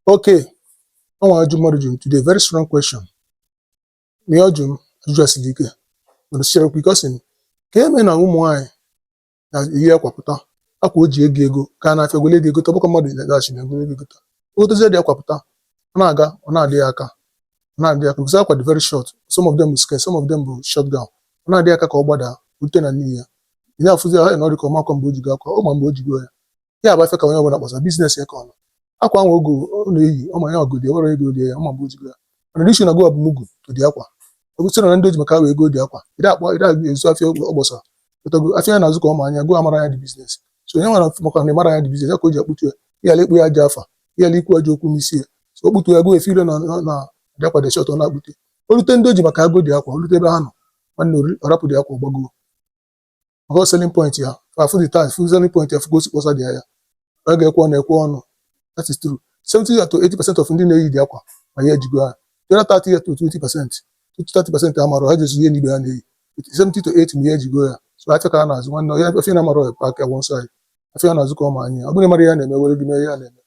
Okay, ọ nwa ajụ mmadụ jụrụ m today, very strong question. Ma ihe ọ jụrụ m, ajụjụ a siri ike, mana siri ike. Ọ sị m ka eme na ụmụ nwaanyị na-eyi akwa pụta, akwa o ji ego ego gaa n'afịa gwele ego egote, ọbụkọ mmadụ na-agaghachi na egwele ego egote, ogotezie dị akwa pụta, ọ na-aga, ọ na-adị ya aka, ọ na-adị ya aka, because akwa dị very short. Some of them bụ skirt, some of them bụ short gown. Ọ na-adị ya aka ka ọ gbadaa rute na n'ihi ya. Ị na-afụzi ya na ọ dị ka ọma akwa mgbe o jigo akwa ọ ma mgbe o jigo ya. Ya bụ afịa ka onye ọbụla kpọsa business ya ka ọ nọ. Akwa ahụ ogo ọ na-eyi, ọ ma ya ọgodi, ọ nwere ego dị ya, ọ ma mgbe o jigo ya. Mana issue na go bụ mugu to dị akwa, ọ bụ na ndị o ji maka ahụ ego dị akwa ịda akpọ ịda ezu afịa ọ gbọsara pụtago afịa ya na-azụ ka ọ ma anya go amara ya dị business. So onye nwere maka na ịmara ya dị business ya ka o ji akpụtu ya, ịghara ikpu ya aja afa, ịghara ikwu ajọ okwu n'isi ya. So o kputu ya go efe ire na dị akwa dị short, ọ na-akpute o rute ndị o ji maka agụ dị akwa, o rute ebe ha nọ, nwanne, ọ rapụ dị akwa, gbago maka selling point ya. Afụ the time fụ selling point ya, fụ ka o si kpọsa dị ya, ọ ga-ekwe ọnụ ekwe ọnụ. That is true. 70 to 80% of ndị na-eyi dị akwa ma ya ejigo ha. The other 30 to 20% to 30% amarọ ha jezu ihe n'ibe ha na-eyi. 70 to 80 ma ihe ejigo ya. So afịa ka a na-azụ, nwanne, ya afịa na-amarọ ya, pack ya one side. Afịa na-azụ ka ọ ma anya. Ọ bụrụ na ịmara ihe a na-eme, were gị mee ihe a na-eme.